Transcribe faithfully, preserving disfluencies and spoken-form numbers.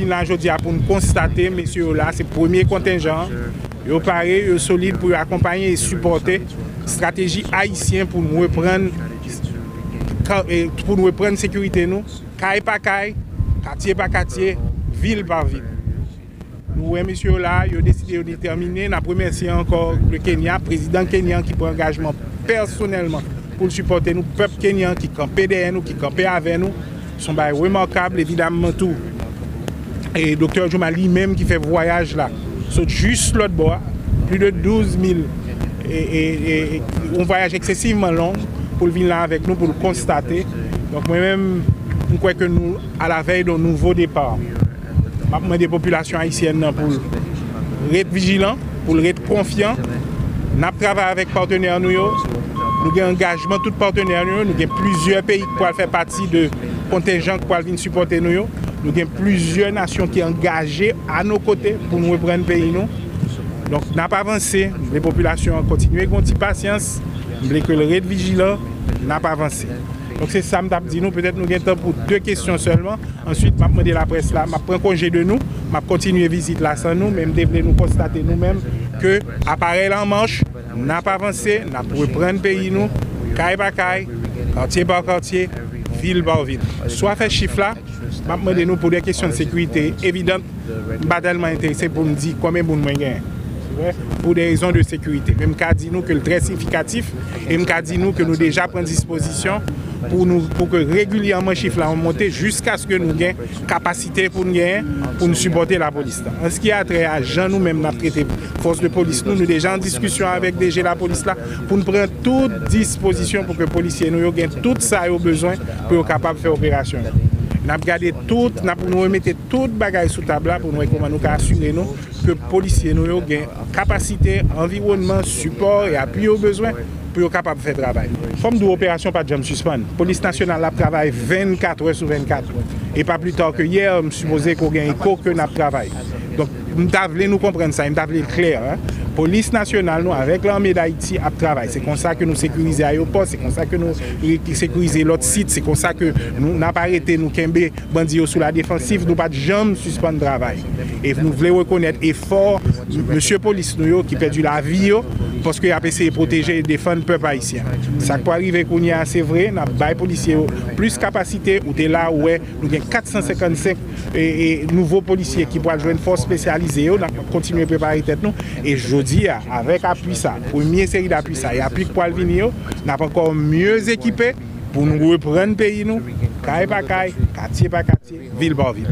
La jodi a pou n konstate, mesye yo la, se premye kontenjan an. Yo pare, yo solid pou yo akonpaye e sipòte estrateji ayisyen pou n reprann, ka- e pou n reprann sekirite nou, kay pa kay, katye pa katye, vil pa vil. Nou wè mesye yo la, yo deside, yo detèmine. N ap remèsye ankò le Kenya, prezidan kenyan ki pran angajman pèsonèlman pou l sipòte nou, pèp kenyan ki kanpe dèyè nou, ki kanpe avè nou. Se yon bagay remakab, evidamman tou. E Doktè Juma li menm ki fè vwayaj la, sot jis lòt bò a, plis de douz mil, e, e, e, e, yon vwayaj eksesivman long pou l vin la avèk nou, pou l konstate. Donk mwen menm, m kwè ke nou alavèy de yon nouvo depa. M ap mande popilasyon ayisyèn nan pou l ret vijilan, pou l ret konfyan. N ap travay avèk patnè nou yo. Nou gen angajman tout patnè nou yo. Nou gen plizyè peyi ki pral fè pati de kontenjan ki pral vin sipòte nou yo. Nou gen plizyè nasyon ki angaje a nos côtés pou nou reprann peyi nou. Donk, n ap avanse. M vle popilasyon an kontinye gen yon ti pasyans. M vle ke l ret vijilan. N ap avanse. Donk, se sa m t ap di nou. Petèt nou gen tan pou de kesyon sèlman. Answit, m ap mande laprès la, m ap pran konje de nou, m ap kontinye vizit la san nou, men m te vle nou konstate nou menm ke aparèy la an mach, n ap avanse, n ap reprann peyi nou, kay pa kay, katye pa katye, vil pa vil. Sou afè chif la, m ap mande nou pou de kesyon de sekirite evidan, m pa tèlman enterese pou m di konbyen moun mwen genyen. Pou de rezon de sekirite. Men m ka di nou ke l trè siyifikatif e m ka di nou ke nou deja pran dispozisyon pou nou, pou ke regilyèman chif la monte jiskaske nou gen kapasite pou n genyen pou n sipòte lapolis la. An se ki a trè a jan nou menm n ap trete fòs de polis nou, nou deja an diskisyon avèk D G lapolis la pou n pran tout dispozisyon pou ke polisye nou yo gen tout sa yo bezwen pou yo kapab fè operasyon yo. N ap gade tout, n ap nou remete tout bagay sou tab la pou nou wè kòman nou ka asire nou ke polisye nou yo gen kapasite, anviwònman, sipò e apui yo bezwen pou yo kapab fè travay. Fò m di w, operasyon pa t janm sispann. Polis nasyonal la ap travay vennkat è sou vennkat. E pa pli ta ke yè, m sipoze ke w gen eko ke n ap travay. Donk, m ta vle nou konprann sa, e m ta vle l klè, en. Polis nasyonal nou avèk Lame d Ayiti ap travay. Se konsa ke nou sekirize ayewopò, se konsa ke nou re- sekirize lòt sit, se konsa ke nou, n ap arete, nou kenbe bandi yo sou ladefansiv, nou pa t janm sispann travay. E nou vle rekonèt efò mesye polis nou yo ki pèdi lavi yo, paske y ap eseye pwoteje e defann pèp ayisyen. Sa k pral rive kounye a, se vre, n ap bay polisye yo plis kapasite. Ou te la, ou wè, nou gen kat san senkannsenk e, e nouvo polisye ki pral jwenn fòs espesyalize yo. N ap kontinye prepare tèt nou. E jodi a, avèk apui sa, premye seri dapui sa, e apui k pral vini yo, n ap ankò mye ekipe pou nou reprann peyi nou, kay pa kay, katye pa katye, vil pa vil.